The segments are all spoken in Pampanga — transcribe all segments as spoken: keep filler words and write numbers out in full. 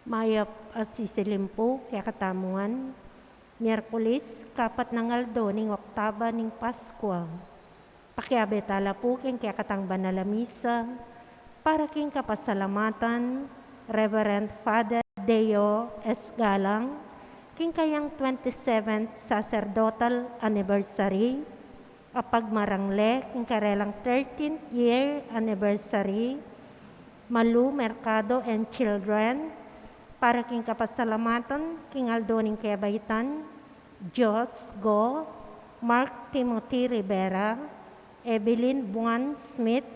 Mayap a sisilim pu kekatamu ngan, Miyerkulis, kapat nang aldo ning Oktaba ning Paskua. Pakiabe tala pu king kekatang banal a misa para king kapasalamatan Reverend Father Deo S. Galang, king kayang twenty-seventh sacerdotal anniversary, a pagmarangle king karelang thirteenth year anniversary, Malu Mercado and children, para king kapasalamatan king aldo ning kebaitan, Jos Go, Mark Timothy Rivera, Evelyn Buan Smith,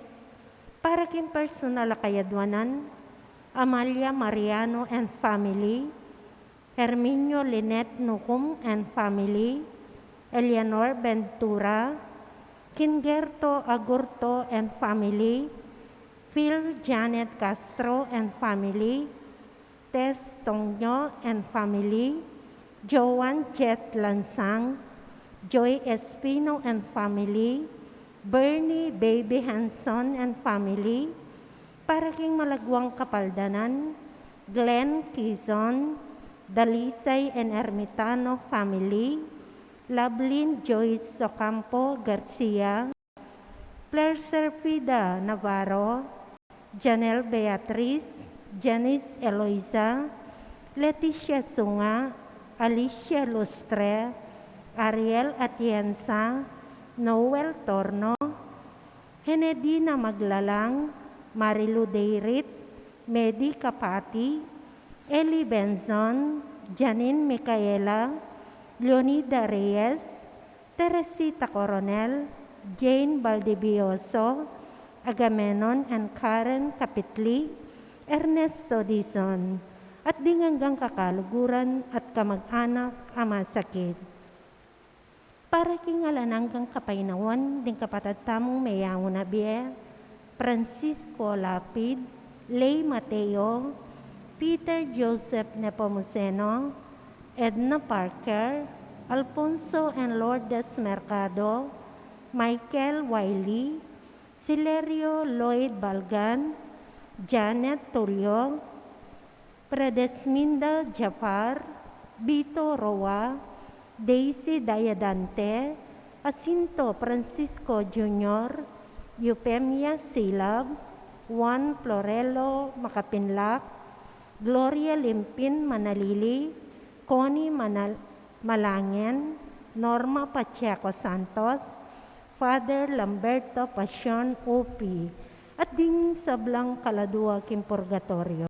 para king personal a kayadwanan, Amalia Mariano and family, Herminio Lynette Nucum and family, Eleanor Ventura, Kingerto Agurto and family, Phil Janet Castro and family, Tess Tongyo and family, Joan Jet Lansang, Joy Espino and family, Bernie Baby Hanson and family, para king malaguang kapaldanan, Glenn Quizon, Dalisay and Ermitano family, Lovelyn Joyce Ocampo Garcia, Claire Serfida Navarro, Janelle Beatriz, Janice Eloisa, Leticia Sunga, Alicia Lustre, Ariel Atienza, Noel Torno, Henedina Maglalang, Marilu Deirit, Medi Capati, Eli Benzon, Janine Micaela, Leonida Reyes, Teresita Coronel, Jane Valdivioso, Agamenon and Karen Capitli, Ernesto Dizon, at ding anggang kakaluguran at kamag-anak a masakit. Para king alang anggang kapainawan ding kapatad tamung meyangu na bie, Francisco Lapid, Ley Mateo, Peter Joseph Nepomuceno, Edna Parker, Alfonso and Lourdes Mercado, Michael Wiley, Silerio Lloyd Balgan, Janet Tulio, Fredesminda Jafar, Vito Roa, Daisy Diadante, Jacinto Francisco Junior, Eufemia Silab, Juan Florelo Makapinlak, Gloria Limpin Manalili, Connie Manal-, Malangen, Norma Pacheco Santos, Father Lamberto Pasion Upi, at ding sablang kaladua king purgatorio.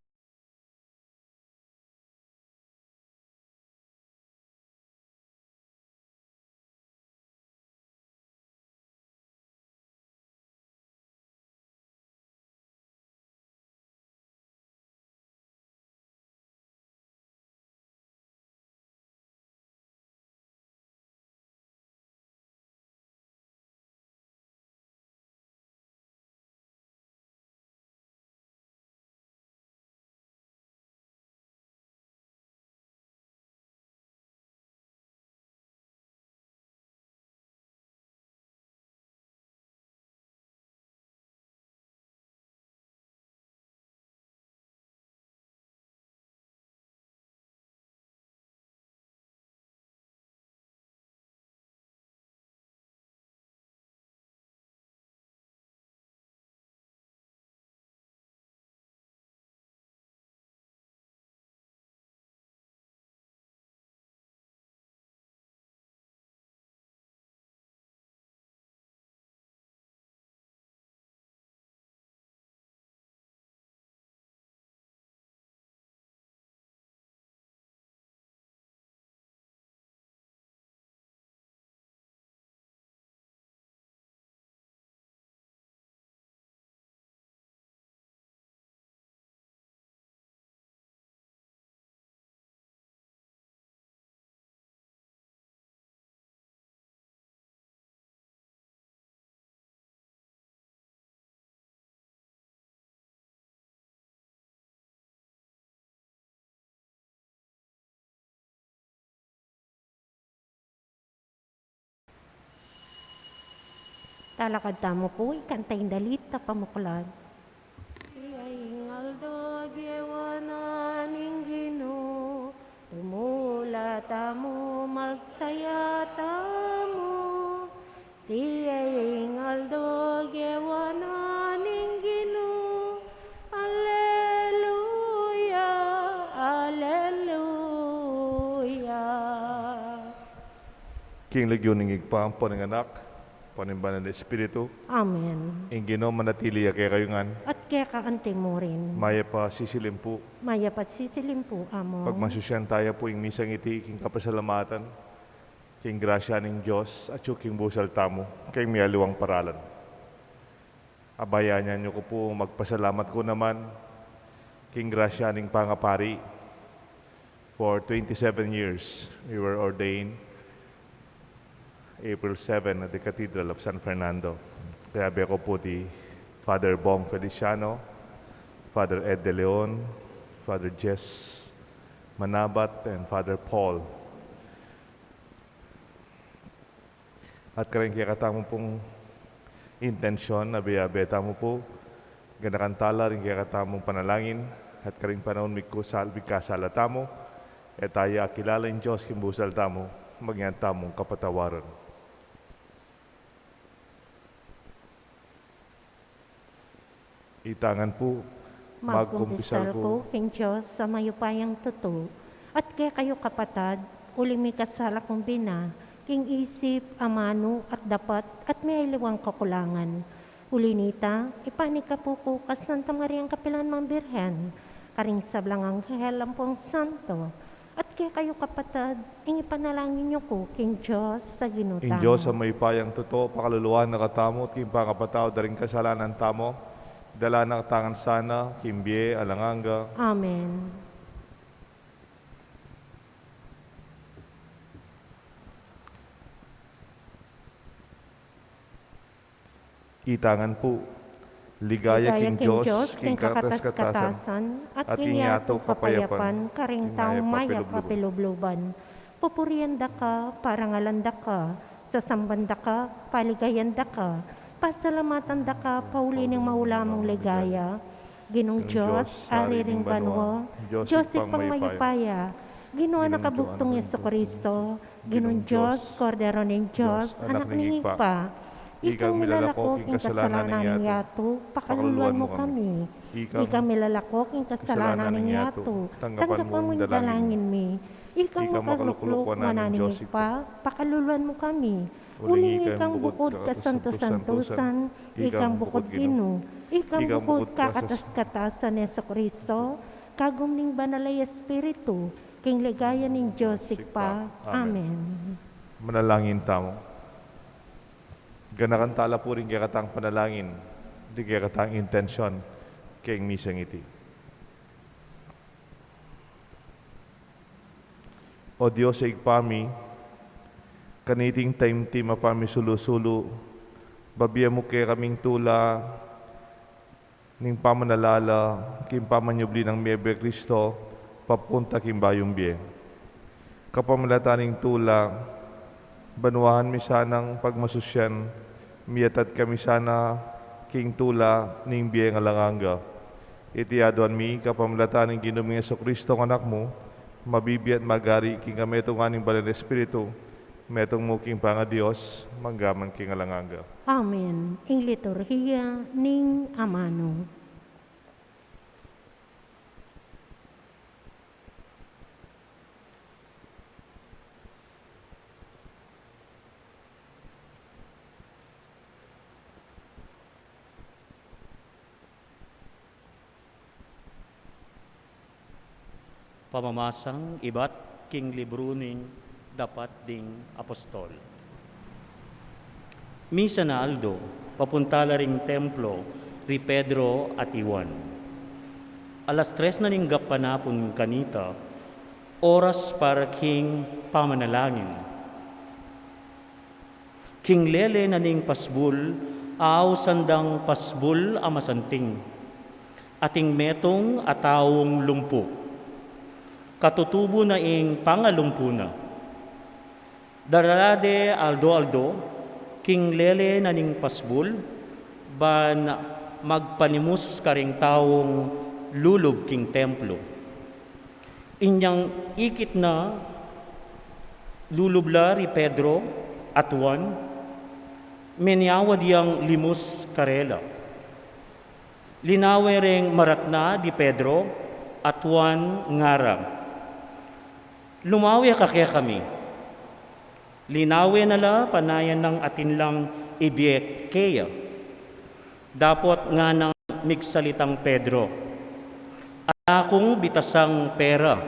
Talakad tamu pu, ikanta ing dalit a pamuklat. Ing aldo a gewa na ning Tamu, magsaya tamu, iti ing aldo gewa na ning Ginu. Aleluya, aleluya. King lagyu ning Ibpa, ampo ning Anak, ampo ning Banal a Espiritu. Amen. Ing Ginu manatili ya kekayu ngan. At keka anti mu rin. Mayap a sisilim pu. Mayap a sisilim pu, Among. Pagmasusyan taya pu ing misang iti king kapasalamatan, king grasya ning Dios, atyu king busal tamu, king mialiwang paralan. Abayan yu ku pu, magpasalamat ku naman king grasya ning pangapari. For twenty-seven years, we were ordained April seven at the Cathedral of San Fernando. Kayabe ku pu di Father Bong Feliciano, Father Ed De Leon, Father Jess Manabat, and Father Paul. At karing kekatamu pung intensyon, abe-abe tamu pu, ganakan tala ring kekatamung panalangin, at karing panaun migkusal, migkasala tamu, e taya akilala ing Dios king busal tamu, mangyan tamung kapatawaran. Ita ngan pu, magkumpisal ku king Dios a mayupayang tutu, at kekayu kapatad, uling mikasala kung bina, king isip, amanu, at dapat, at mialiwang kakulangan. Uli nita, ipanik ku pu king Santa Mariang kapilan mang Birhen, karing sablang anghel ampong santo, at kekayu kapatad, ing ipanalangin yu ku king Dios a Ginu tamu. Ing Dios a mayupayang tutu, pakaluluan na katamu, at king pangapatawad da ring kasalanan tamu, idala na katamu ngan sana king bie alang angga. Amen. Ita ngan pu, ligaya king Dios king kakatas-katasan, at king yatu kapayapan karing taung mayap a pilubluban. Pupurian da ka, parangalan da ka, sasamban da ka, paligayan da ka, pasalamatan da ka, pauli ning maula mung ligaya. Ginung Dios, Ari ring banua, Dios Ibpang mayupaya, Ginu, Anak a bugtung Jesucristo, Ginung Dios, Kordero ning Dios, Anak ning Ibpa. Ikang milalako king kasalanan ning yatu, pakaluluan mu kami. Ikang milalako king kasalanan ning yatu, tanggapan mu ing dalangin mi. Ikang makalukluk wanan ning Ibpa, pakaluluan mu kami. Uling ikang bukud kasantu-santusan, ikang bukud Ginu, ikang bukud kakatas-katasan Jesucristo, kagum ning Banal a Espiritu, king ligaya ning Dios Ibpa. Amen. Manalangin tamu. Ganakan tala pu ring kekatang panalangin, ding kekatang intensyon, king misang iti. O Dios a Ibpa mi, kaniting taimtim a pamisulu-sulu, babie mu kekaming tula ning pamanalala king pamanyubli nang mie Kristo, papunta king bayung bie. Kapamilatan ning tula, banuahan mi sanang pagmasusyan, miatad kami sana king tula ning bie alang angga. Iti aduan mi kapamilatan ning Ginu ming Jesucristo, Anak mu, mabibie at magari king kametungan ning Banal a Espiritu, metung mu king pangaDios, mangga man king alang angga. Amen. Ing liturhiya ning amanu. Pamamasang ibat king libru ning Dapat ding Apostol. Misan a aldo, papunta la ring templo ri Pedro at i Juan. Alas tres na ning gapanapun kanita, oras para king pamanalangin. King lele na ning pasbul, ausan dang pasbul a masanting. Ating metung a taung lumpu. Katutubu na ing pangalumpu na. Darala de aldo-aldo, king lele na ning pasbul, ban magpanimus karing taung lulub king templo. Inyang ikit na, Lulub la ri Pedro at Juan, menyawad yang limus karela. Linawe reng maratna di Pedro at Juan, ngara, "Lumawe ka kekami." Linawe na la, panayan nang atin lang ibie keya. Dapot nganang migsalitang Pedro, "Ala kung bitasang pera,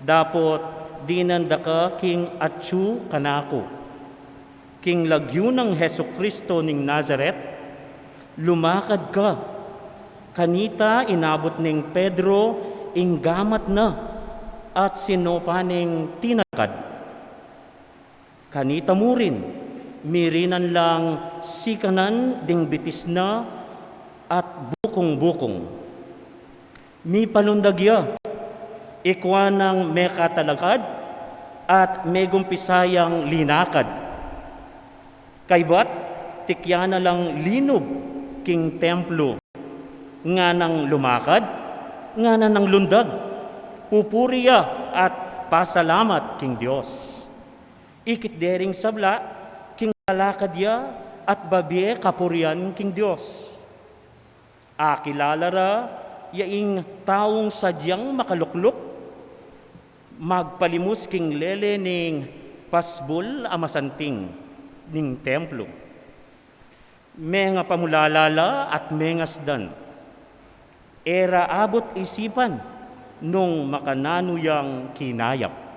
dapot dinan da ka king atyu kanaku. King lagyu nang Jesucristo ning Nazaret, lumakad ka." Kanita inabut neng Pedro ing gamat na at sinopa neng tinalakad. Kanita murin, mirinan lang sikanan ding bitis na at bukung-bukung. Mipalundag ya, ikua nang mekatalakad at megumpisa yang linakad. Kaybat, tikyan na lang linub king templo, nganang lumakad, nganang lundag, pupuri ya at pasalamat king Dios. Ikit de ring sabla, king lalakad ya at babie kapurian king Dios. Akilala ra ya ing taung sadyang makalukluk, magpalimus king lele ning pasbul a masanting ning templo. Mengapamulala la at mengasdan. E ra abut isipan nung makananu yang kinayap.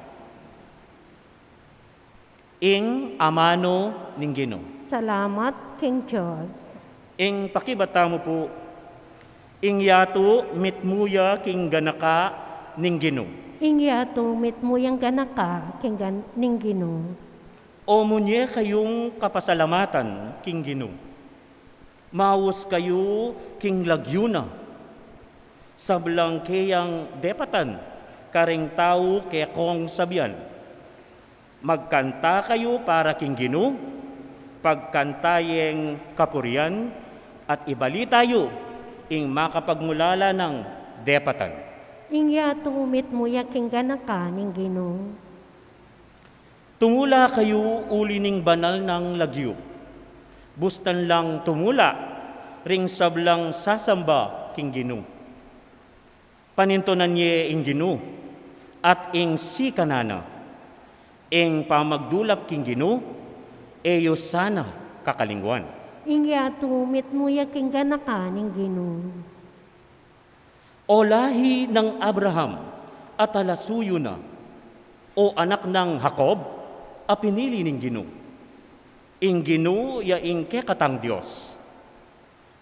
Ing amanu ning Ginu. Salamat king Dios. Ing pakibat tamu pu, ing yatu mitmu ya king ganaka ning Ginu. Ing yatu mitmu yang ganaka king gan-, ning Ginu. O munye kayung kapasalamatan king Ginu. Maus kayu king lagyu na. Sablang keyang depatan karing tau kekong sabian. Magkanta kayu para king Ginu, pagkanta yeng kapurian, at ibalita yu ing makapagmulala nang depatan. Ing yatu mitmu ya king ganaka ning Ginu. Tumula kayu uli ning banal nang lagyu. Bustan lang tumula ring sablang sasamba king Ginu. Panintunan ye ing Ginu at ing sikanan na. Ing pamagdulap king Ginu, e yu sana kakalingwan. Ing yatu mitmu ya king ganaka ning Ginu. O lahi nang Abraham, a talasuyu na, o anak nang Jacob, a pinili ning Ginu. Ing Ginu ya ing kekatang Dios.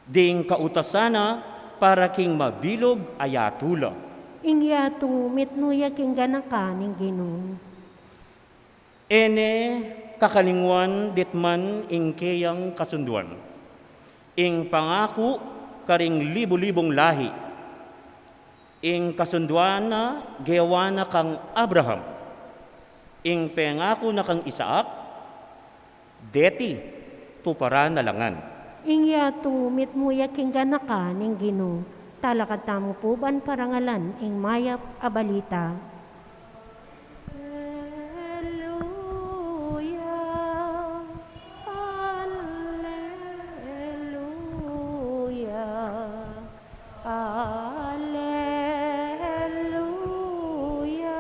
Ding kautasan na para king mabilug a yatu la. Ing yatu mitmu ya king ganaka ning Ginu. E ne kakalingwan ditman ing keyang kasunduan, ing pangaku karing libu-libung lahi. Ing kasunduan na gewa na kang Abraham, ing pengaku na kang Isaac, deti tuparan na la ngan. Ing yatu mitmu ya king ganaka ning Ginu. Talakad tamu pu ban parangalan ing mayap a balita. Alleluia, alleluia, alleluia,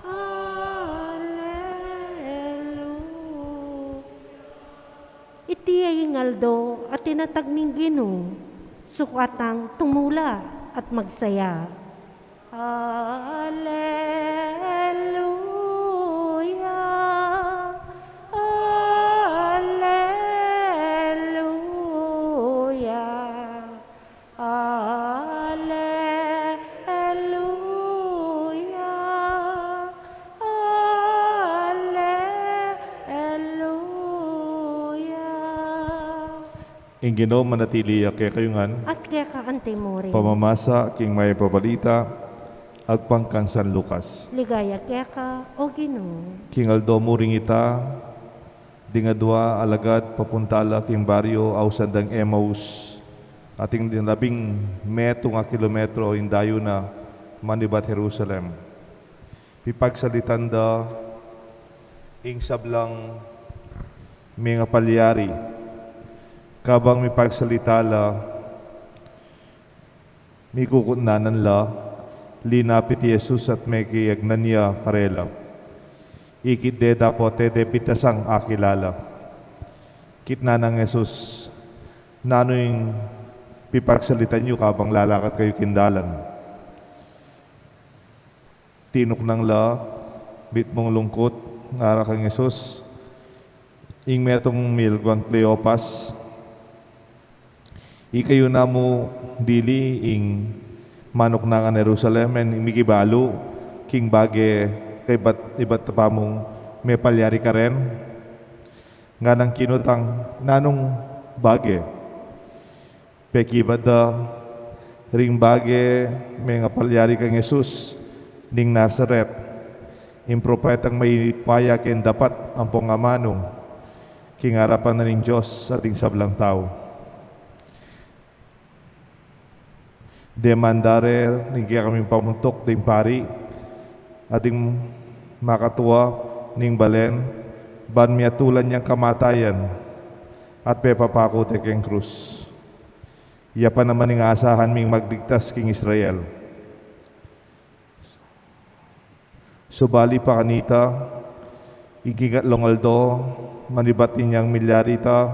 alleluia. Iti ya ing aldo a tinatag ning Ginu, sukatang tumula at magsaya. Alleluia, alleluia, alleluia, alleluia. Ing Ginu manatili ya kekayu ngan. At keka anti mu rin. Pamamasa king mayap a balita agpang kang San Lucas. Ligaya keka, O Ginu. King aldo mu ring ita, ding adua alagad papunta la king baryu a ausan dang Emmaus, atin ding labing metung a kilometro ing dayu na manibat Jerusalem. Mipagsalitan da ing sablang mengapalyari. Kabang mipagsalita la, mikukutnanan la, linapit i Jesus at mekiagnan ya karela. Ikit de dapot e de pitasang akilala. Kitnan nang Jesus, "Nanu ing pipagsalitan yu kabang lalakat kayu king dalan?" Tinuknang la mitmung lungkut, ngara kang Jesus, "Ing metung milguang Cleopas, ikayu na mu dili ing manuknangan Jerusalem, e mikibalu king bage kaibat, ibat pa mung mepalyari karen?" Nganang kinutang, "Nanung bage?" Pekibat da, "Ring bage mengapalyari kang Jesus ning Nazaret, ing propetang mayupaya king dapat ampong amanu king arapan na ning Dios at ning sablang tau." Demanda re ring kekaming pamuntuk ding pari at ding makatua ning balen, ban miatulan yang kamatayan at pepapaku de keng krus. Ya pa naman ing asahan ming magligtas king Israel. Subali pa kanita, ing king atlung aldo, manibat inyang milyari ita,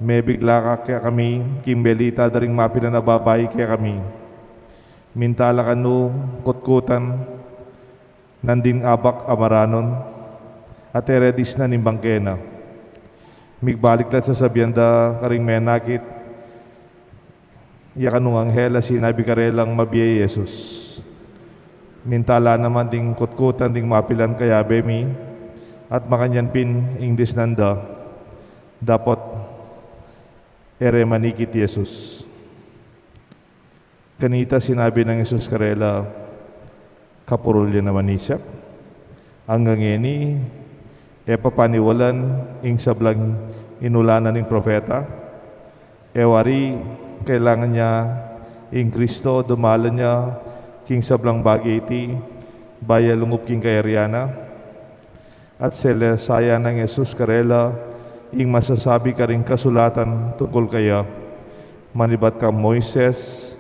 mebigla kekami king belita da ring mapilan a babai kekami. Minta la kanu kutkutan nandin abak a maranon, at e re disnan ing bangke na. Migbalik la't sasabian da karing menakit, ya kanung anghel a sinabi karelang mabie i Jesus. Minta la naman ding kutkutan ding mapilan kayabe mi, at makanyan pin ing disnan da, dapot e re manikit i Jesus. Kanita sinabi nang Jesus karela, "Kapurul yu naman isip? Anggang ngeni, e pa paniwalan ing sablang inulanan ning propeta? E wari, kailangan ya ing Kristo dumalan ya king sablang bage iti, bayu ya lungup king kayarian na?" At selesayan nang Jesus karela ing masasabi karing kasulatan tungkul kaya, manibat kang Moises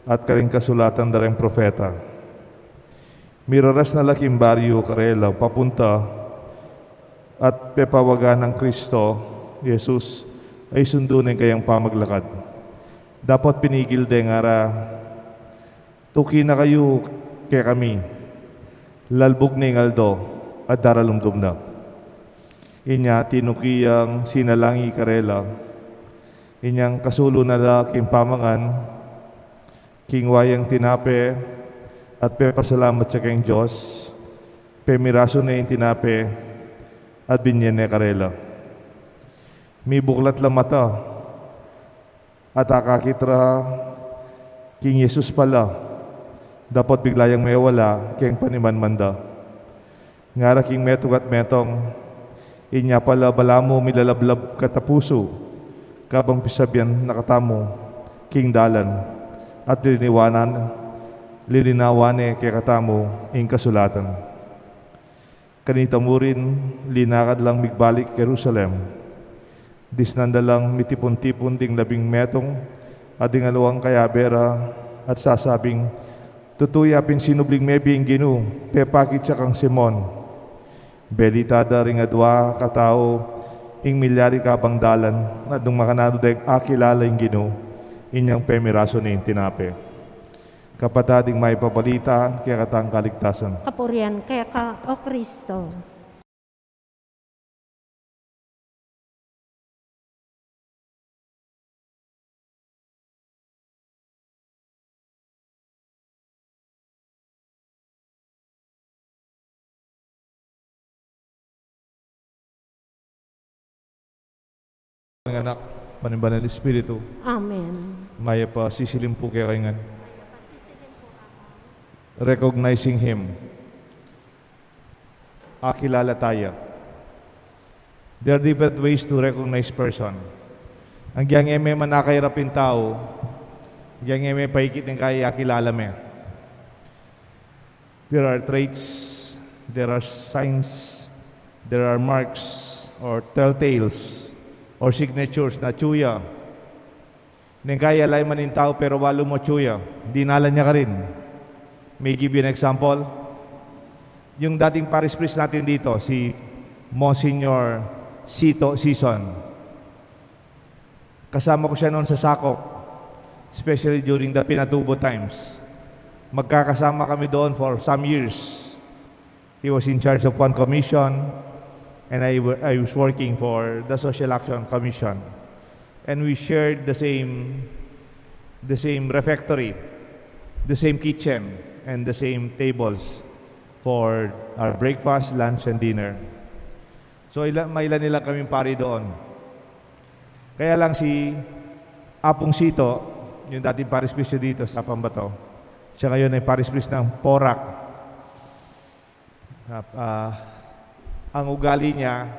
at karing kasulatan da reng propeta. Miraras na la king baryu karela papunta at pepawagan nang Kristo Jesus a isundu ne ing kayang pamaglakad. Dapot pinigil de, ngara, "Tuki na kayu kekami, lalbug ne ing aldo at daralumdum na." Inya tinuki yang sinalangi karela. Inyang kasulu na la king pamangan, kinua yang tinape at pepasalamat ya keng Dios, pemirasu ne ing tinape at binye ne karela. Mibuklat la mata at akakit ra king Jesus pala, dapot bigla yang mewala keng panimanman da. Ngara king metung at metung, "Inya pala balamu milalablab katapusu, kabang pisabian na katamu king dalan, at liniwanan, lilinawan ne kekatamu ing kasulatan." Kanita murin, linakad lang migbalik Jerusalem. Disnan da lang mitipun-tipun ding labing metung at ding aliwang kayabe ra, at sasabing, "Tutu ya pin sinubling mebie ing Ginu pepakit ya kang Simon." Belita da ring adua katau ing milyari kabang dalan, at nung makananu deng akilala ing Ginu, inyang pemirasu ne ing tinape. Kapatad, ing mayap a balita ing kekatang kaligtasan. Kapurian keka, O Kristo. Anak, Banal Espiritu. Amen. Mayap a sisilim pu kekayu ngan. Recognizing him. Akilala taya. There are different ways to recognize person. Agyang e me manakairap ing tau, agyang e me paikit ing kaya, akilala me. There are traits there are signs, there are marks or telltales or signatures na atsu ya. Neng kaya laman ing tau pero balu mu atsu ya, dinalan ya karin. May give you an example. Yung dating parish priest natin dito, si Monsignor Sito Sison. Kasama ko siya noon sa SACOP, especially during the Pinatubo times. Magkakasama kami doon for some years. He was in charge of one commission, and I, wa- I was working for the Social Action Commission. And we shared the same, the same refectory, the same kitchen, and the same tables for our breakfast, lunch, and dinner. So, ila, mailan-ilan kaming pari doon. Kaya lang si Apung Sito, yung dating parish priest dito sa Pambato, siya ngayon ay parish priest ng Porac. Ah, ah, ang ugali niya,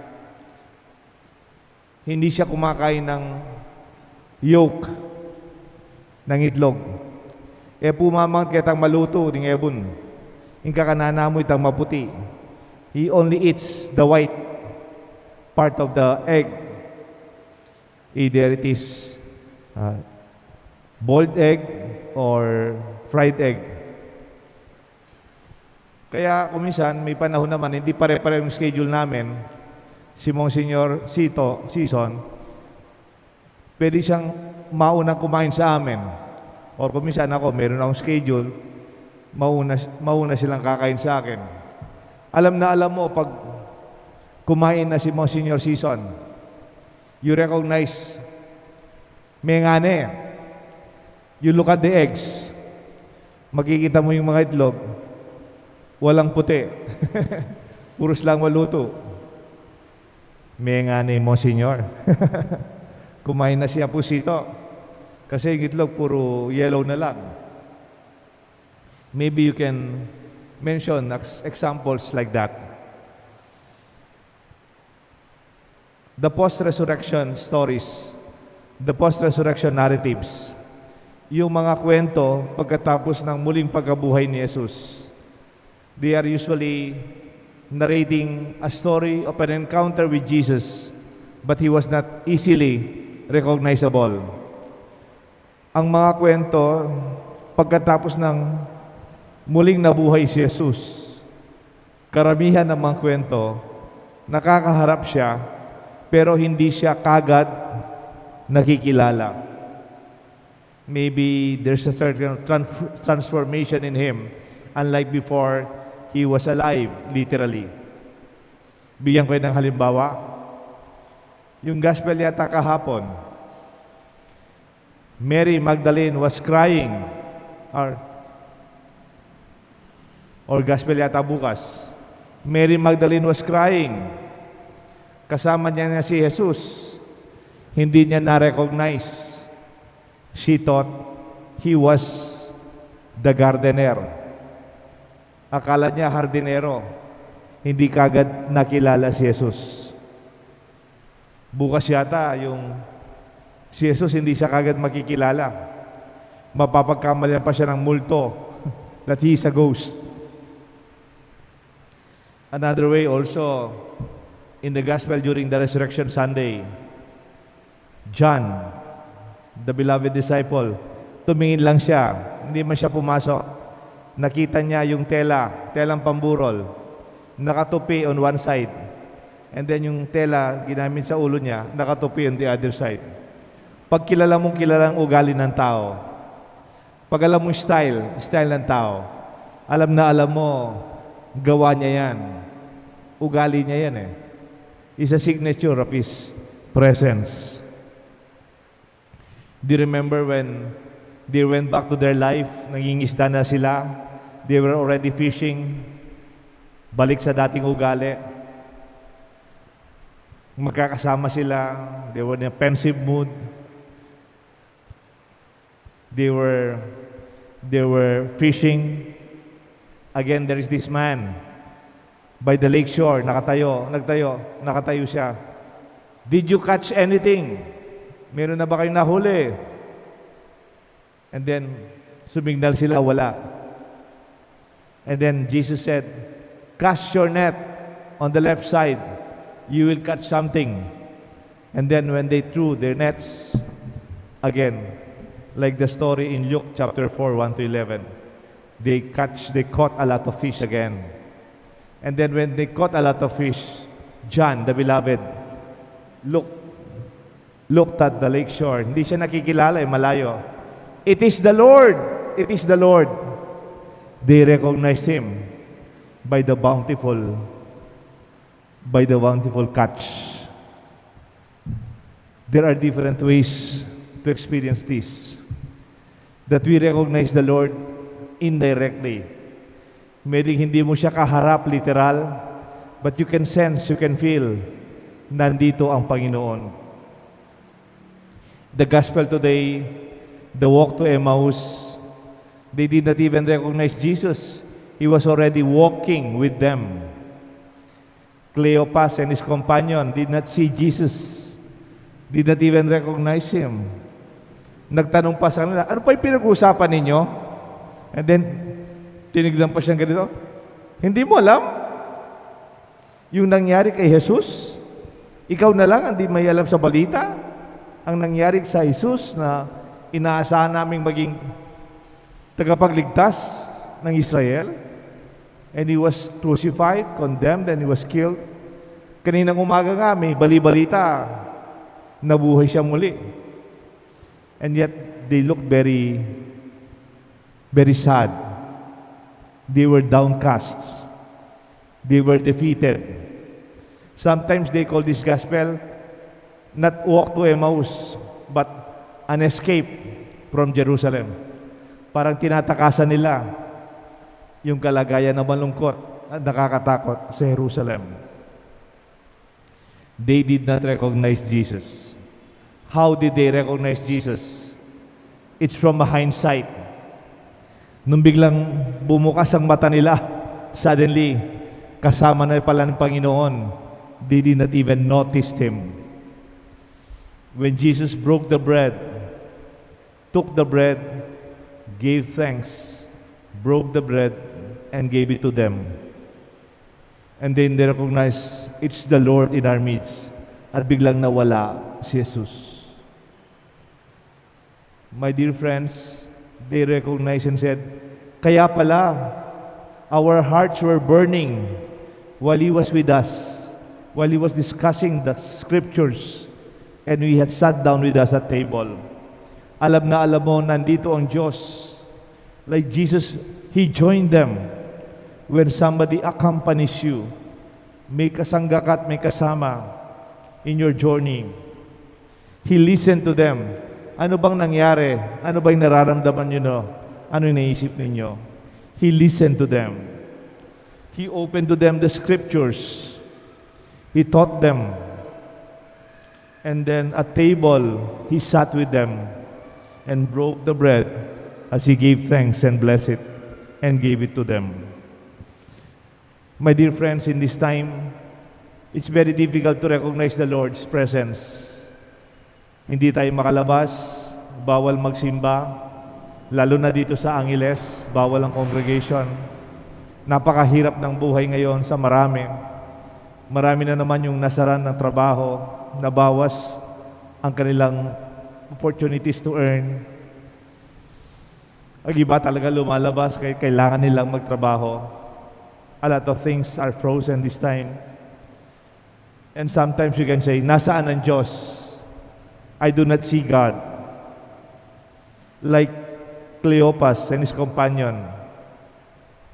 hindi siya kumakain ng yolk ng itlog. E pu mamang ketang malutu ning ebun. Ing kakanana mu itang maputi. He only eats the white part of the egg. Either it is, uh, boiled egg or fried egg. Kaya kung minsan, may panahon naman, hindi pare-pareho yung schedule namin, si Monsignor Sito, Sison, pwede siyang maunang kumain sa amin. Or kung minsan ako, meron akong schedule, mauna, mauna silang kakain sa akin. Alam na alam mo, pag kumain na si Monsignor Sison, you recognize, mengane. You look at the eggs. Makikita mo yung mga itlog. Walang puti. Puros lang malutu. Mengane, Monsignor. Kumain na siya pusito. Kasi yung itlog, puro yellow na lang. Maybe you can mention ex- examples like that. The post-resurrection stories, the post-resurrection narratives, yung mga kwento pagkatapos ng muling pagkabuhay ni Jesus. They are usually narrating a story of an encounter with Jesus, but he was not easily recognizable. Ang mga kwento pagkatapos ng muling nabuhay si Jesus, karamihan ng mga kwento, nakakaharap siya, pero hindi siya kagad nakikilala. Maybe there's a certain transf- transformation in him, unlike before he was alive, literally. Bigyan ko ng halimbawa. Yung gospel yata kahapon, Mary Magdalene was crying. Or, or gospel yata bukas. Mary Magdalene was crying. Kasama niya na si Jesus. Hindi niya na-recognize. She thought he was the gardener. Akala niya hardinero. Hindi kagad nakilala si Jesus. Bukas yata yung si Jesus hindi siya kagad makikilala. Mapapagkamalian pa siya ng multo that he's a ghost. Another way also, in the gospel during the Resurrection Sunday, John, the beloved disciple, tumingin lang siya, hindi man siya pumasok. Nakita niya yung tela, telang pamburol, nakatupi on one side. And then yung tela ginamit sa ulo niya, nakatupi on the other side. Pag kilala mong kilala ang ugali ng tao, pag alam mo style, style ng tao, alam na alam mo, gawa niya yan. Ugali niya yan eh. Is a signature of his presence. Do you remember when they went back to their life? Nangingisda na sila. They were already fishing. Balik sa dating ugali. Magkakasama sila. They were in a pensive mood. They were, they were fishing. Again, there is this man by the lake shore, nakatayo, nagtayo, nakatayo siya. "Did you catch anything? Meron na ba kayong nahuli?" And then, sumignal sila, "Wala." And then Jesus said, Cast your net on the left side, you will catch something." And then when they threw their nets again, like the story in Luke chapter four, one to eleven, they catch, they caught a lot of fish again. And then when they caught a lot of fish, John, the beloved, looked, looked at the lake shore. Hindi siya nakikilala, eh, malayo. "It is the Lord! It is the Lord!" They recognized him by the bountiful, by the bountiful catch. There are different ways to experience this. That we recognize the Lord indirectly. Pwedeng hindi mo siya kaharap, literal, but you can sense, you can feel, nandito ang Panginoon. The gospel today, the walk to Emmaus, they did not even recognize Jesus. He was already walking with them. Cleopas and his companion did not see Jesus, did not even recognize him. Nagtanong pa sa kanila, "Ano pa yung pinag-uusapan ninyo?" And then, tinignan pa siyang ganito, "Hindi mo alam yung nangyari kay Jesus? Ikaw na lang ang di may alam sa balita? Ang nangyari sa Jesus na inaasahan naming maging tagapagligtas ng Israel? And he was crucified, condemned, and he was killed. Kaninang umaga nga, may bali-balita, nabuhay siya muli." And yet, they looked very, very sad. They were downcast. They were defeated. Sometimes they call this gospel not walk to Emmaus, but an escape from Jerusalem. Parang tinatakasan nila yung kalagayan na malungkot at nakakatakot sa Jerusalem. They did not recognize Jesus. How did they recognize Jesus? It's from a hindsight. Nung biglang bumukas ang mata nila, suddenly, kasama na pala ng Panginoon. They did not even notice him. When Jesus broke the bread, took the bread, gave thanks, broke the bread, and gave it to them. And then they recognize it's the Lord in our midst. At biglang nawala si Jesus. My dear friends, they recognized and said, "Kaya pala, our hearts were burning while he was with us, while he was discussing the scriptures, and he had sat down with us at table." Alam na alam mo, nandito ang Diyos. Like Jesus, He joined them. When somebody accompanies you, may kasangga ka at may kasama in your journey. He listened to them. Ano bang nangyari? Ano bang nararamdaman nyo, no? Ano yung naisip ninyo? He listened to them. He opened to them the scriptures. He taught them. And then at table, he sat with them and broke the bread as he gave thanks and blessed it and gave it to them. My dear friends, in this time, it's very difficult to recognize the Lord's presence. Hindi tayo makalabas, bawal magsimba, lalo na dito sa Angeles, bawal ang congregation. Napakahirap ng buhay ngayon sa marami. Marami na naman yung nasaran ng trabaho, nabawas ang kanilang opportunities to earn. Ang iba talaga lumalabas kahit kailangan nilang magtrabaho. A lot of things are frozen this time. And sometimes you can say, "Nasaan ang Diyos? I do not see God." Like Cleopas and his companion,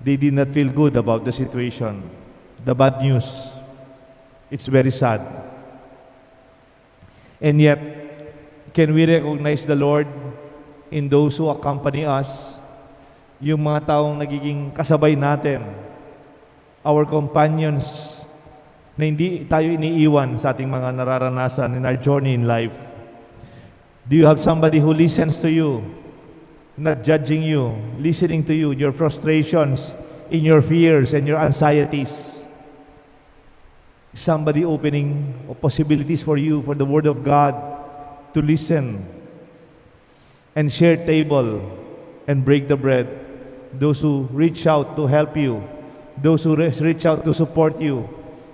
they did not feel good about the situation. The bad news, it's very sad. And yet, can we recognize the Lord in those who accompany us? Yung mga taong nagiging kasabay natin, our companions, na hindi tayo iniiwan sa ating mga nararanasan in our journey in life. Do you have somebody who listens to you, not judging you, listening to you, your frustrations, in your fears and your anxieties? Somebody opening possibilities for you, for the Word of God, to listen and share table and break the bread. Those who reach out to help you, those who re- reach out to support you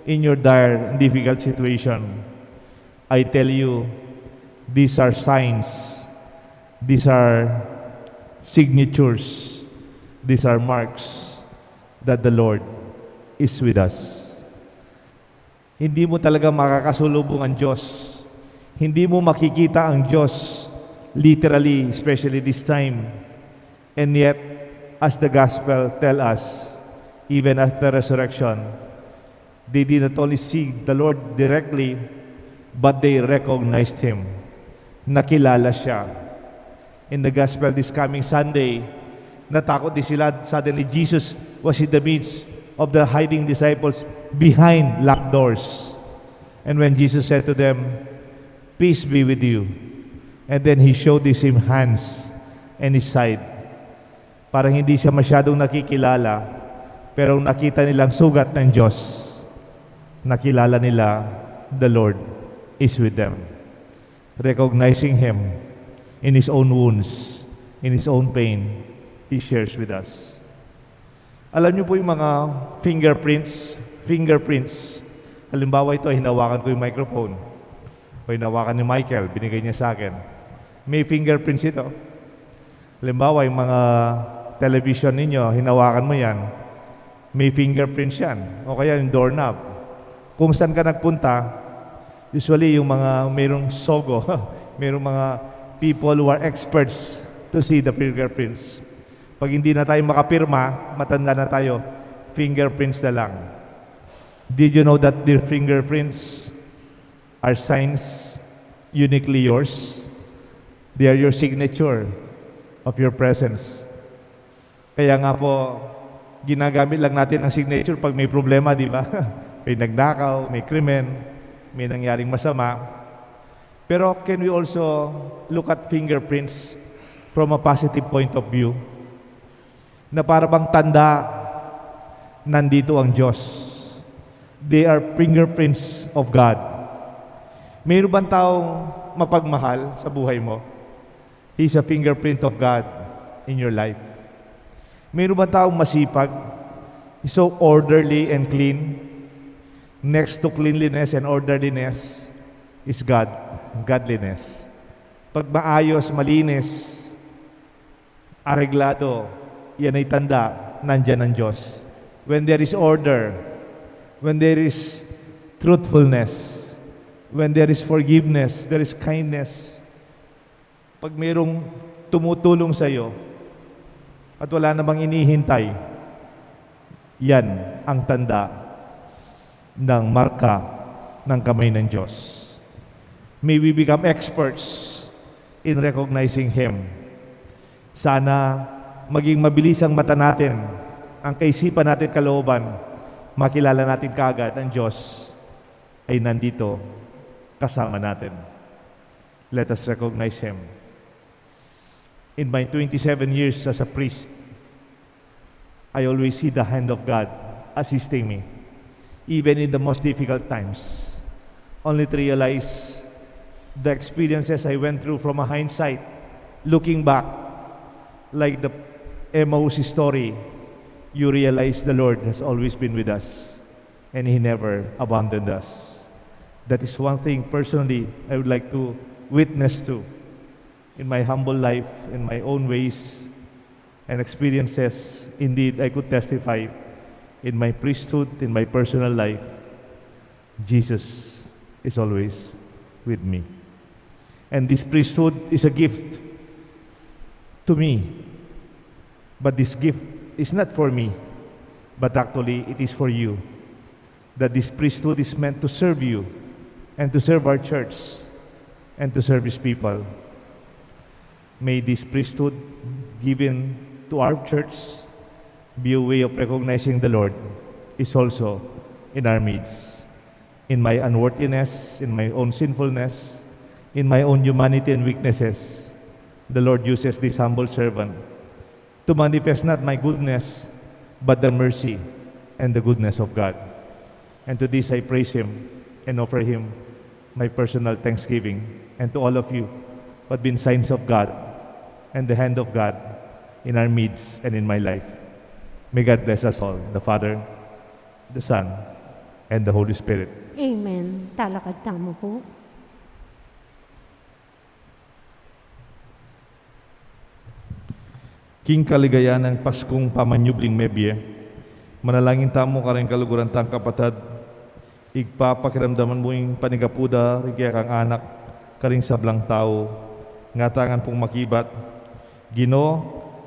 in your dire and difficult situation. I tell you, these are signs, these are signatures, these are marks that the Lord is with us. Hindi mo talaga makakasalubong ang Diyos. Hindi mo makikita ang Diyos literally, especially this time. And yet, as the gospel tell us, even after resurrection, they did not only see the Lord directly, but they recognized Him. Nakilala siya. In the gospel this coming Sunday, natakot din sila. Suddenly, Jesus was in the midst of the hiding disciples behind locked doors. And when Jesus said to them, "Peace be with you." And then he showed his hands and his side. Parang hindi siya masyadong nakikilala, pero nakita nilang sugat ng Diyos. Nakilala nila the Lord is with them. Recognizing Him in His own wounds, in His own pain, He shares with us. Alam niyo po yung mga fingerprints? Fingerprints. Halimbawa, ito, hinawakan ko yung microphone. O hinawakan ni Michael, binigay niya sa akin. May fingerprints ito. Halimbawa, yung mga television ninyo, hinawakan mo yan, may fingerprints yan. O kaya yung doorknob. Kung saan ka nagpunta, usually yung mga mayroong sogo, mayroong mga people who are experts to see the fingerprints. Pag hindi na tayo makapirma, matanda na tayo, fingerprints na lang. Did you know that their fingerprints are signs uniquely yours? They are your signature of your presence. Kaya nga po, ginagamit lang natin ang signature pag may problema, di ba? May nagnakaw, may krimen, may nangyaring masama. Pero can we also look at fingerprints from a positive point of view? Na para bang tanda, nandito ang Diyos. They are fingerprints of God. Mayroon bang taong mapagmahal sa buhay mo? He's a fingerprint of God in your life. Mayroon bang taong masipag? He's so orderly and clean. Next to cleanliness and orderliness is God, godliness. Pag maayos, malinis, areglado, yan ay tanda, nandyan ang Diyos. When there is order, when there is truthfulness, when there is forgiveness, there is kindness, pag mayroong tumutulong sa iyo at wala namang inihintay, yan ang tanda ng marka ng kamay ng Diyos. May we become experts in recognizing Him. Sana maging mabilis ang mata natin, ang kaisipan natin, kalooban, makilala natin kaagad ang Diyos ay nandito kasama natin. Let us recognize Him. In my twenty-seven years as a priest, I always see the hand of God assisting me, even in the most difficult times. Only to realize the experiences I went through from a hindsight, looking back, like the Emmaus story, you realize the Lord has always been with us and He never abandoned us. That is one thing personally I would like to witness to in my humble life, in my own ways and experiences. Indeed, I could testify in my priesthood, in my personal life, Jesus is always with me. And this priesthood is a gift to me. But this gift is not for me, but actually it is for you. That this priesthood is meant to serve you and to serve our church and to serve His people. May this priesthood given to our church be a way of recognizing the Lord is also in our midst. In my unworthiness, in my own sinfulness, in my own humanity and weaknesses, the Lord uses this humble servant to manifest not my goodness, but the mercy and the goodness of God. And to this I praise Him and offer Him my personal thanksgiving, and to all of you who have been signs of God and the hand of God in our midst and in my life. May God bless us all, the Father, The Son, and the Holy Spirit. Amen. Talakad tamu pu. King kaligayan nang Paskung pamanyubling mebie, manalangin tamu karing kaluguran tang kapatad. Ibpa, pakiramdaman mu ing panigapu da ring kekang anak karing sablang tau, ngatang pung makibat. Ginu,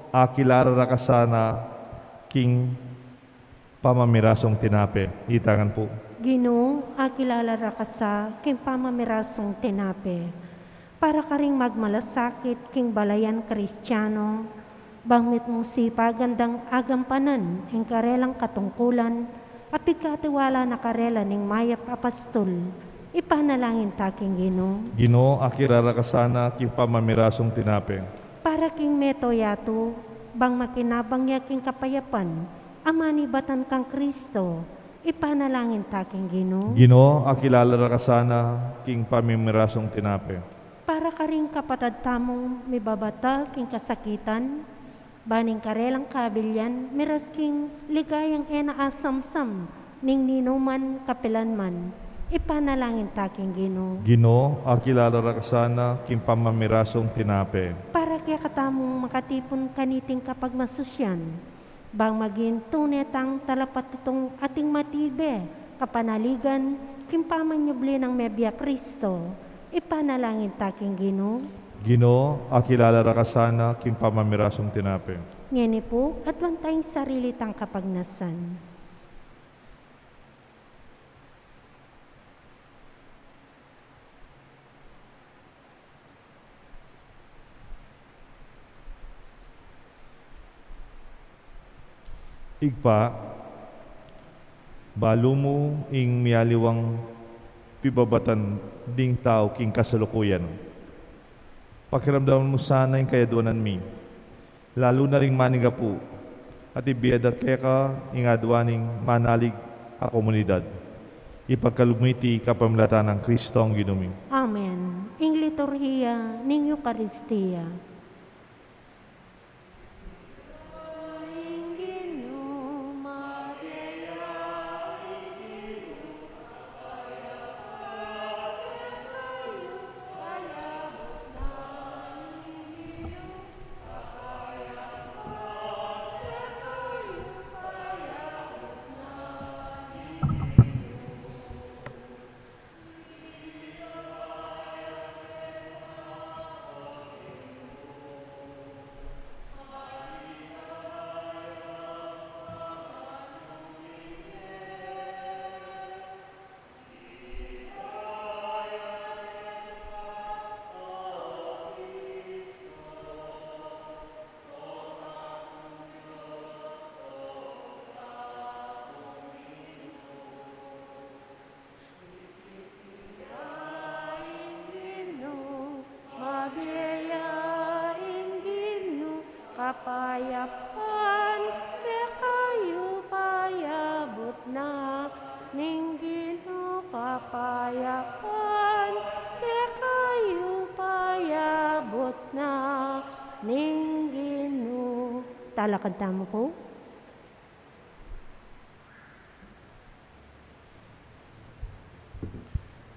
akilala ra ka sana king pamamirasung tinape. Itangan pu. Ginu, akilala ra ka sa king pamamirasung tinape. Para karing magmalasakit king balayan Kristiano, bang mitmung sipagan dang agampanan ing karelang katungkulan, a pigkatiwala na karela ning mayap a pastul, ipanalangin ta king Ginu. Ginu, akilala ra ka sana king pamamirasung tinape. Para king meto yatu, bang makinabang ya king kapayapan, a manibatan kang Kristo, ipanalangin ta king Ginu. Ginu, akilala ra ka sana king pamimirasung tinape. Para karing kapatad tamung mibabata king kasakitan, ban ing karelang kabilian miras king ligayang e na asamsam ning ninuman kapilanman, ipanalangin ta king Ginu. Ginu, akilala ra ka sana king pamamirasung tinape. Para kekatamung makatipun kaniting kapagmasusyan, bang maging tune tang talapatutung ating matibe kapanaligan king pamanyubli nang mebie a Kristo, ipanalangin ta king Ginu. Ginu, akilala ra ka sana king pamamirasung tinape. Ngeni pu, aduan ta ing sarili tang kapagnasan. Ibpa, balu mu ing mialiwang pibabatan ding tau king kasalukuyan. Pakiramdaman mu sana ing kayaduanan mi, lalu na ring manigapu, at ibie da keka ing aduan ning manalig a komunidad. Ipagkalub mu iti kapamilatan nang Kristong Ginu mi. Amen. Ing liturhiya ning Eukaristia. Ing Ginu, mabie ya ing Ginu, kapayapan kekayu payabut na ning Ginu, kapayapan kekayu payabut na ning Ginu. Talakad tamu pu.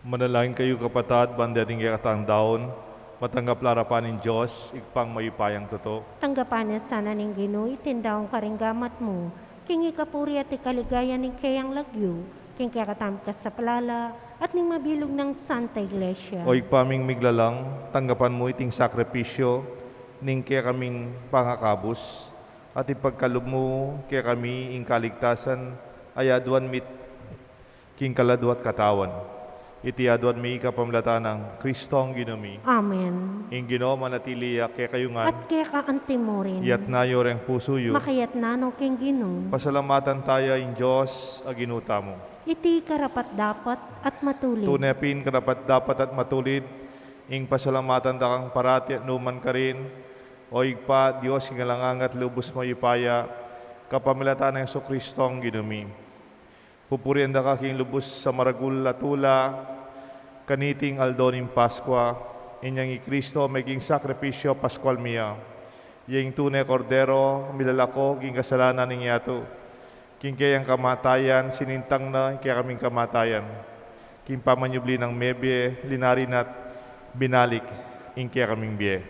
Manalangin kayu, kapatad, ban ding kekatang daun matanggap la arapan ning Dios, Ibpang mayupayang tutu. Tanggapan na sana ning Ginu iting daun karing gamat mu, king ikapuri at ikaligayan ning keyang lagyu, king kekatamung kasaplalan, at ning mabilug nang Santa Iglesia. O Ibpa ming miglalang, tanggapan mu iting sakripisyu ning kekaming pangakabus, at ipagkalub mu kekami ing kaligtasan a aduan mi king kaladua at katawan. Iti aduan mi kapamilatan nang Kristong Ginu mi. Amen. Ing Ginu manatili ya kekayu ngan. At keka anti mu rin. Iyatas yu reng pusu yu. Makayatas no king Ginu. Pasalamatan taya ing Dios a Ginu tamu. Iti karapat-dapat at matulid. Tune pin karapat-dapat at matulid ing pasalamatan da kang parati at nukarin man, O Ibpa, Dios king alang angga at lubus mayupaya, kapamilatan nang Jesukristong Ginu mi. Pupurian da ka king lubus a maragul a tula kaniting aldo ning Paskua, inyang i Kristo meging sakripisyu paskual mi ya. Iya ing tune Kordero a milalako king kasalanan ning yatu. King keyang kamatayan, sinintang na ing kekaming kamatayan. King pamanyubli nang mebie, linari na't binalik ing kekaming bie.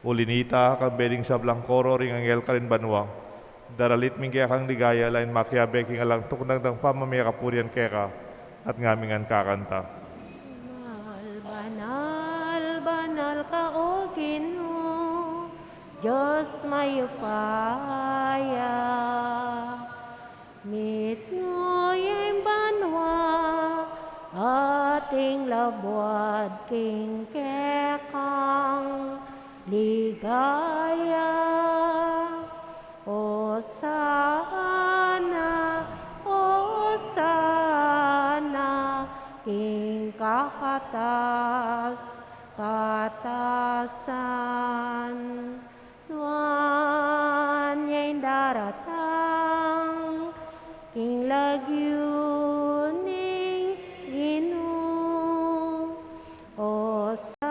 Uli nita, kambe ding sablang koro ring anghel karin banua, daralit mi ing kekang ligaya, lain makiabe king alang tuknang dang pamamie kapurian keka, at ngaming kakanta. Banal, banal, banal ka, O Ginu, Dios mayupaya. Mitmu ya ing banua at ing labuad king kekang ligaya. Osana, Osana, king kakatas-katasan. Nuan ya ing daratang king lagyu ning Ginu. Osana,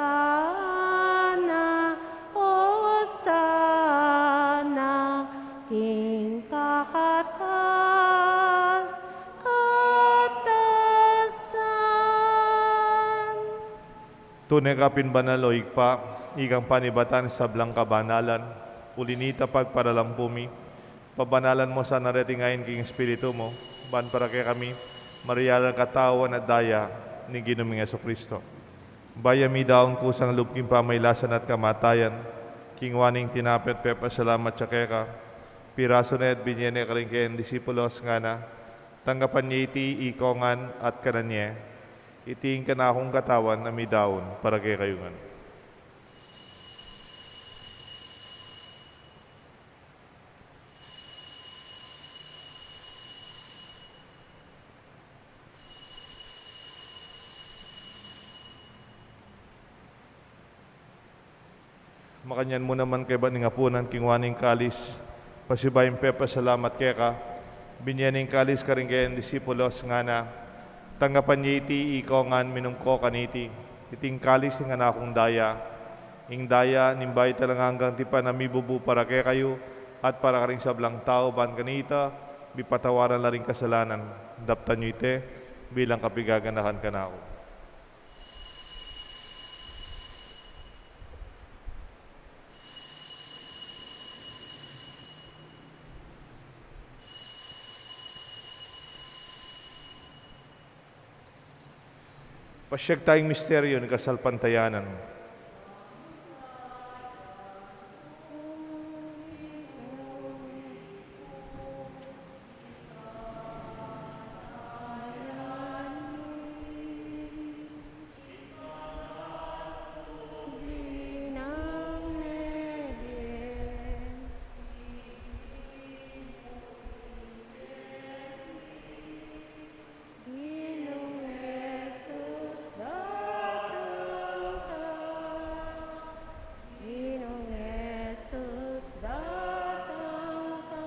Osana, king kakatas-katasan. Tune ka pin banal, O Ibpa, ikang panibatan ning sablang kabanalan. Uli nita, pagparalampu mi, pabanalan mu sana reting ain king Espiritu mu, ban para kekami marialan katawan at daya ning Ginu ming Jesucristo. Bayu mi daun kusang lub king pamailasan at kamatayan, kinua ne ing tinape at pepasalamat ya keka, pirasu ne at binie ne karing keyang disipulos, ngana: Tanggapan ye iti ikongan at kanan ye. Iti ing kanakung katawan a midaun para kekayu ngan. Makanyan mu naman kaybat ning apunan, kinua ne ing kalis, pasibayu ing pepasalamat keka, binie ne ing kalis karing keyang disipulos, ngana: Tanggapan ye iti ikongan, minum ko kaniti. Iti ing kalis ning kanakung daya, ing daya ning bayu at alang anggang tipan a mibubu para kekayu at para karing sablang tau, ban kanita mipatawaran la ring kasalanan. Daptan yu iti bilang kapigaganakan kanaku. Pasiag taya ing misteryu ning kasalpantayanan. Ginung Jesus, datang ka.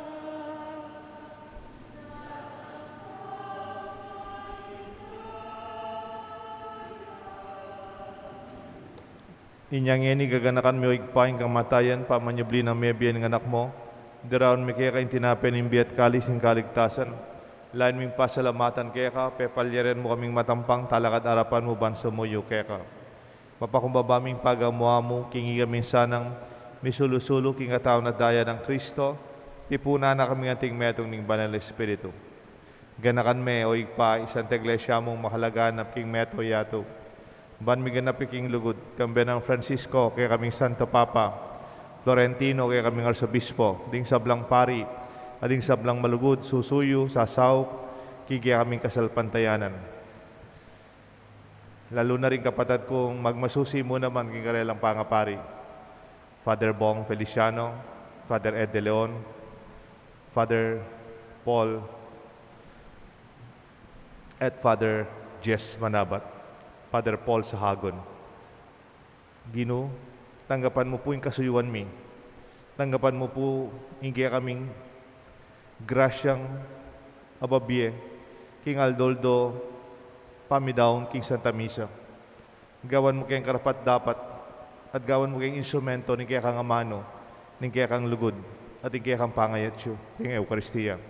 Inya ngeni gaganakan mi, o Ibpa, ing kamatayan, pamanyubli nang mebie ning Anak mu. Diraun mi keka ing tinape ning bie at kalis ning kaligtasan. Lain ming pasalamatan keka, pepalyarin mu kaming matampang talakad arapan mu ban sumuyu keka. Mapakumbaba ming pagamu-amu king ikami sanang misulu-sulu king katawan at daya nang Kristo, tipunan na kaming anting metung ning Banal a Espiritu. Ganakan me, o Ibpa, ing Santa Iglesia mung makalaganap king mabilug a yatu, ban miganap ya king lugud, kambe nang Francisco, kekaming Santo Papa, Florentino, kekaming Arsobispo, ding sablang pari, at ding sablang malugud, susuyu, sasaup king kekaming kasalpantayanan. Lalu na ring kapatad kung magmasusi mu naman king karelang pangapari, Father Bong Feliciano, Father Ed De Leon, Father Paul, at Father Jess Manabat, Father Paul Sahagun. Ginu, tanggapan mu pu ing kasuyuan mi. Tanggapan mu pu ing kekaming grasyang ababie king aldo-aldo pamidaun king Santa Misa. Gawan mu keng karapat-dapat, at gawan mu keng instrumento ning kekang amanu, ning kekang lugud, at ning kekang pangayatsu king Eukaristia.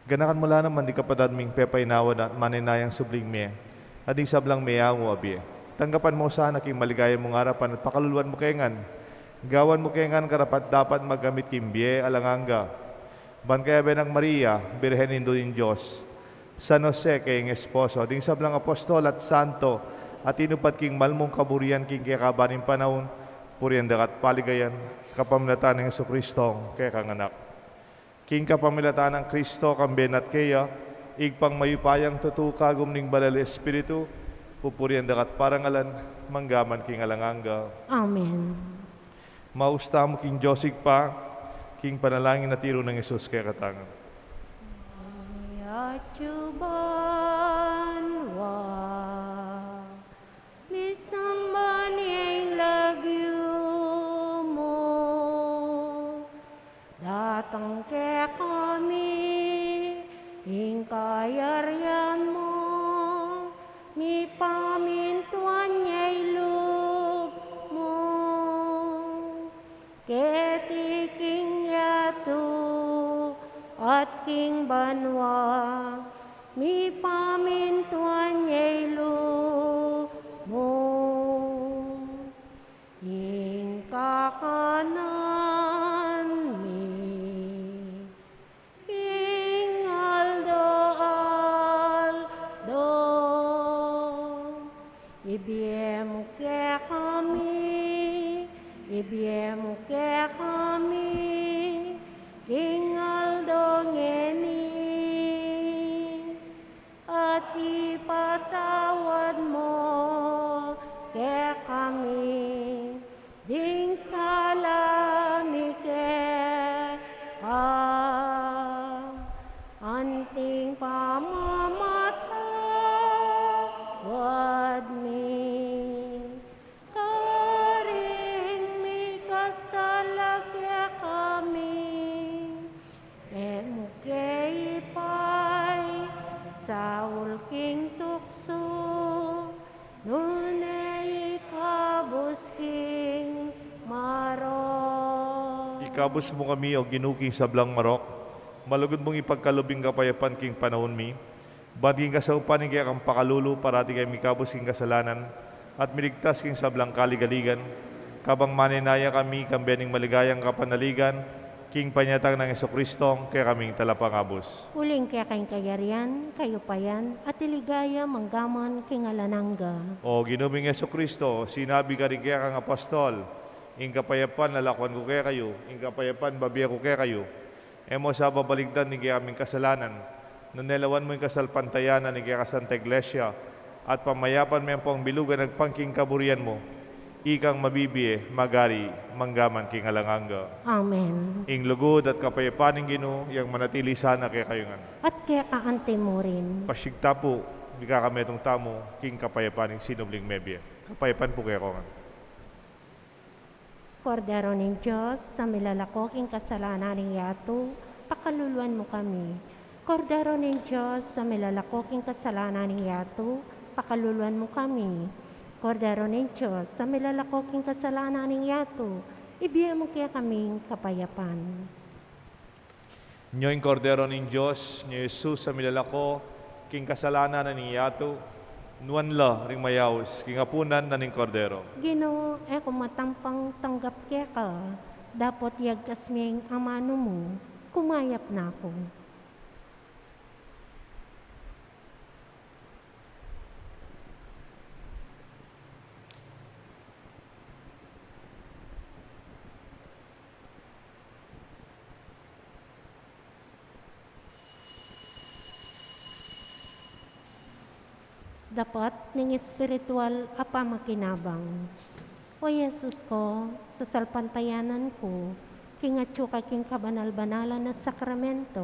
Ganakan mu la naman ding kapatad ming pepainawa na at manenayang subling mie, at ding sablang meangu a bie. Tanggapan mu sana king maligaya mung arapan at pakaluluan mu ke ngan. Gawan mu ke ngan karapat-dapat magkamit king bie alang angga. Ban kaya Birhen Maria, Birhen Indu ning Dios, San Jose kayang esposo, ding sablang apostol at santo, a tinupad king mal mung kaburian king kekaban ning panaun, purian da ka at paligayan, kapamilatan nang Jesucristo, kekang Anak. King kapamilatan nang Kristo, kambe na at keya, Ibpang mayupayang tutu, kagum ning Banal a Espiritu, pupurian da ka at parangalan, mangga man king alang angga. Amen. Maus tamu king Dios Ibpa, king panalangin a tiru nang Jesus kekatamu. Atyu banua, misamban ya ing lagyu mu, datang kekami ing kayarian mu, mipamintuan ya ing lub mu keti king yatu at king banua. Mipamintuan ya ing lub mu. Ing kakanan mi king aldo-aldo, ibie mu kekami, ibie mu kekami king aldo ngeni, at ipatawad mu kekami ding sala mi keka, anting pamamatawad mi karing mikasala kekami. E mu ke ipaisaul king tuksu, nune ikabus king marok. Ikabus mu kami, O Ginu, king sablang marok. Malugud mung ipagkalub ing kapayapan king panaun mi, ban king kasaupan ning kekang pakalulu, parati kaming mikabus king kasalanan at miligtas king sablang kaligaligan, kabang manenaya kami kambe ning maligayang kapanaligan king panyatang nang Jesucristo, kekaming Talapangabus. Uling keka ing kayarian, kayupayan, at ing ligaya mangga man king alang angga. O Ginu ming Jesucristo, sinabi mu karing kekang apostol, Ing kapayapan lalakuan ku kekayu, ing kapayapan babie ku kekayu. E mu sa babaligtan ding kekaming kasalanan, nune lawan mu ing kasalpantayanan ning kekasanta Iglesia, at pamayapan me ampong bilugan agpang king kaburian mu, ikang mabibie, magari, mangga man king alang angga. Amen. Ing lugud at kapayapan ning Ginu, yang manatili sana kekayu ngan. At keka anti mu rin. Pasigta pu, dika kami metung tamu king kapayapan ning sinubling mebie. Kapayapan pu kekongan. Kordero ning Dios, a milalako king kasalanan ning yatu, pakaluluan mu kami. Kordero ning Dios, a milalako king kasalanan ning yatu, pakaluluan mu kami. Kordero ning Dios, a milalako king kasalanan ning yatu, ibie mu kekami ing kapayapan. Nyo ing Kordero ning Dios, nyo i Jesus a milalako king kasalanan ning yatu, nuan la ring mayaus king apunan na ning Kordero. Ginu, e ku matampang tanggap keka, dapot iyagkas me ing amanu mu, kumayap na ku. Dapat ning espiritual a pamakinabang. O Jesus ku, sasalpantayanan ku king atyu ka king kabanal-banalan a sakramento,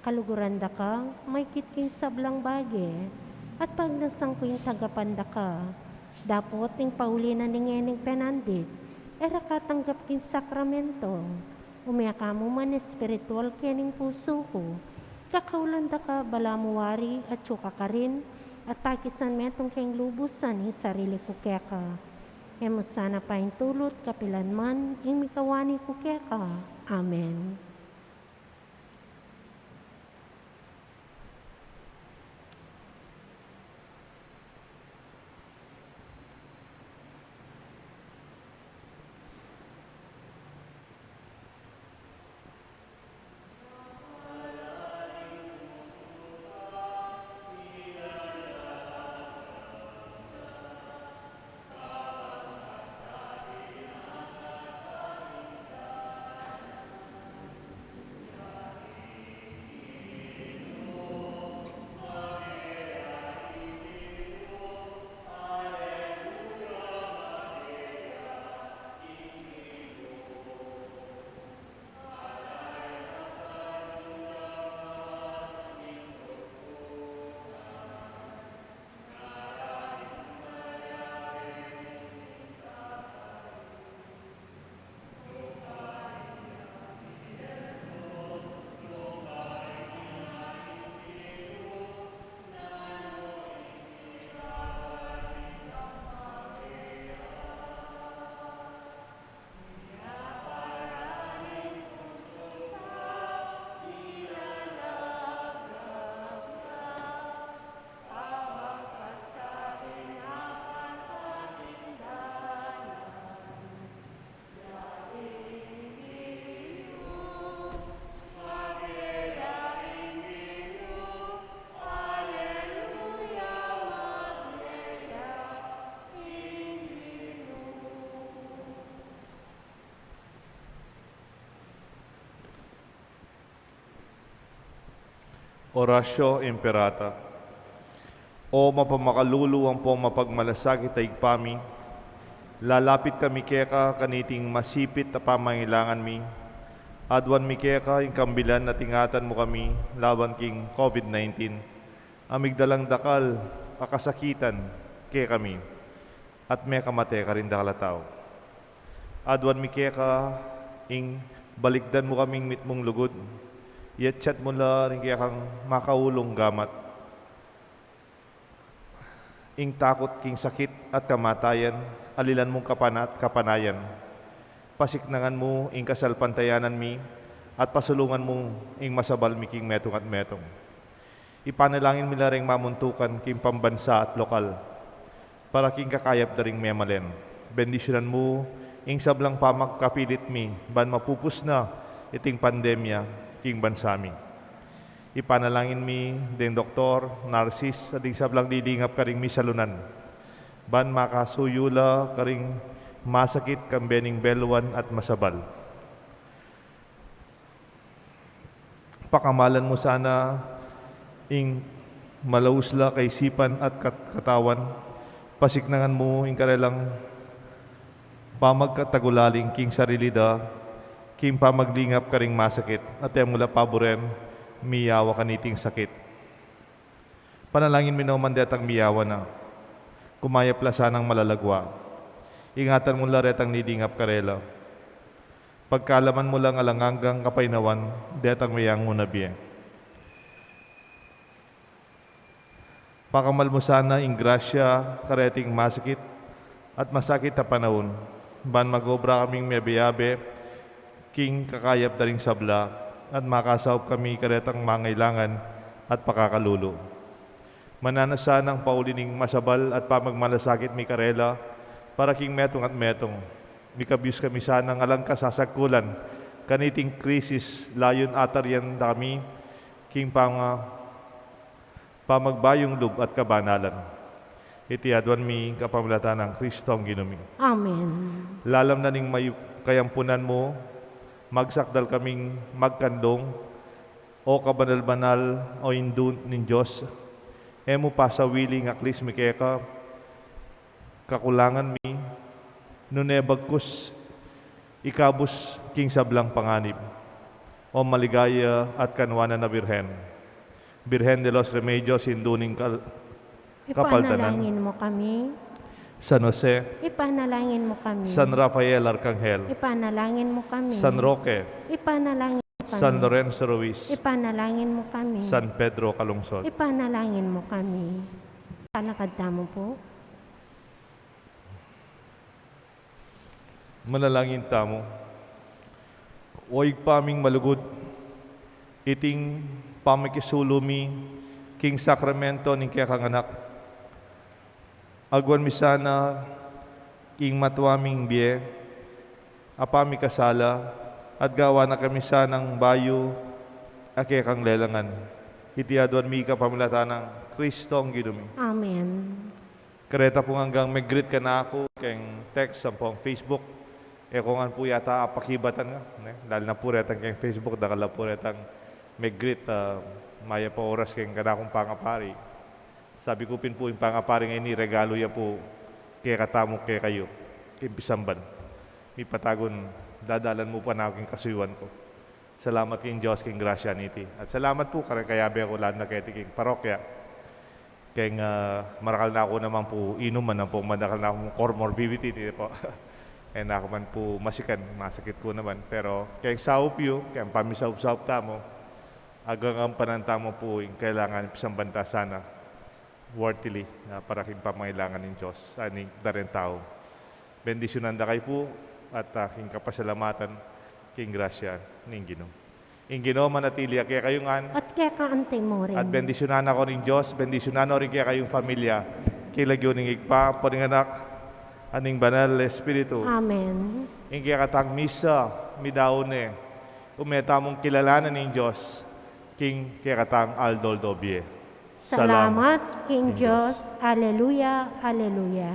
kaluguran da ka maikit king sablang bage, at pagnasan ku ing tagapan da ka, dapot ing pauli na ning ngening penandit, e ra ka tanggap king sakramento. Ume ka mu man espiritual kening pusu ku, kakaulan da ka balamu wari atyu ka karin, at pakisan metung keng lubusan ing sarili ku keka. E mu sana paintulut kapilan man ing mikawani ku keka. Amen. Oratio Imperata. O mapamakalulu ampong mapagmalasakit a Ibpa mi, lalapit kami keka kaniting masipit a pamangailangan mi. Aduan mi keka ing kambilan at ingatan mu kami laban king COVID nineteen, a migdalang dakal a kasakitan kekami, at mekamate karing dakal a tau. Aduan mi keka ing balikdan mu kaming mitmung lugud, yatyat mu la ring kekang makaulung gamat. Ing takut king sakit at kamatayan, alilan mung kapana at kapanayan. Pasiknangan mu ing kasalpantayanan mi, at pasulungan mu ing masabal mi king metung at metung. Ipanalangin mi la ring mamuntukan king pambansa at lokal. Para king kakayap da ring memalen, bendisyunan mu ing sablang pamagkapilit mi ban mapupus na iting pandemya king bansa mi. Ipanalangin mi deng doktor, narsis, at ding sablang lilingap karing misalunan, ban makasuyu la karing masakit kambe ning beluan at masabal. Pakamalan mu sana ing malaus la kaisipan at kat-, katawan. Pasiknangan mu ing karelang pamagkatagulaling king sarili da, king pamaglingap karing masakit, at e mu la paburen miyawa kaniting sakit. Panalangin mi no man detang miyawa na, kumayap la sanang malalagwa. Ingatan mu la retang lilingap karela. Pagkalaman mu lang alang anggang kapaynawan detang meyangu na bie. Pakamal mu sana ing grasya kareting masakit at masakit a panaun, ban mag-obra kaming miyabe-yabe king kakayap da ring sabla, at makasaup kami karetang mangailangan at pakakalulu. Mananu sanang pauli ning masabal at pamagmalasakit mi karela para king metung at metung. Mikabyus kami sanang alang kasasagkulan kaniting krisis, layun atarian da kami king panga-, pamagbayung lub at kabanalan. Iti aduan mi kapamilatan nang Kristong Ginu mi. Amen. Lalam na ning may-, kayampunan mu, magsakdal kaming magkandung, O kabanal-banal, o Indu ning Dios, e mu pasawili ing aklis mi keka, kakulangan mi, nune bagkus ikabus king sablang panganib. O maligaya at kanwanan a Birhen, Birhen de los Remedios, Indu ning kal-, kapaldanan. Ipanalangin mu kami. San Jose. Ipanalangin mu kami. San Rafael Arcangel. Ipanalangin mu kami. San Roque. Ipanalangin mu kami. San Lorenzo Ruiz. Ipanalangin mu kami. San Pedro Calungsod. Ipanalangin mu kami. Talakad tamu pu. Manalangin tamu. O Ibpa ming malugud, iting pamikisulu mi king sakramento ning kekang Anak, aguan mi sana ing matua ming bie a pamikasala, at gawan na kami sanang bayu a kekang lelangan. Iti aduan mi kapamilatan nang Kristong Ginu mi. Amen. Kareta pung anggang meg-greet kanaku keng text ampong Facebook, e ko ngan pu yata apakibatan nga, ne? Lalu na pu retang keng Facebook, dakal la pu retang meg-greet, ah, mayap a oras keng kanakung pangapari. Sabi ku pin pu, ing pangapari ngeni regalu ya pu kekatamu, kekayu, king pisamban. Mipatagun, dadalan mu pa naku king kasuyuan ku. Salamat king Dios king grasya niti. At salamat pu kareng kayabe ku, lalu na keti king parokya. Keng, ah, marakal na ku naman pu inuman ampong madakal na kung comorbidity, di pu. E na ku man pu masikan, masakit ku naman. Pero keng saup yu, keng pamisaup-saup tamu, agagampanan tamu pu ing kailangan, pisamban ta sana worthily, ah, para king pamangailangan ning Dios, ah, ning dareng tau. Bendisyunan da kayu pu, at, ah, king kapasalamatan, king grasya ning Ginu. Ing Ginu manatili ya kekayu ngan. At keka anti mu rin. At bendisyunan na kayu ning Dios, bendisyunan no rin kekayung familia. King lagyu ning Ibpa, ampo ning Anak, at ning Banal a Espiritu. Amen. Ing kekatang misa, midaun ne, ume tamung kilalanan ing Dios king kekatang aldo-aldo bie. Salamat king Dios. Aleluya, aleluya.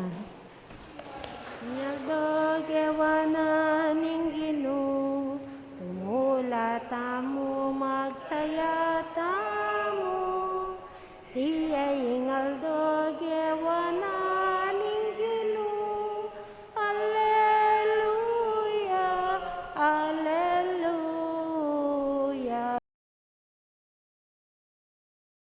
Ing aldo gewa na ning Ginu, tumula tamu, magsaya tamu.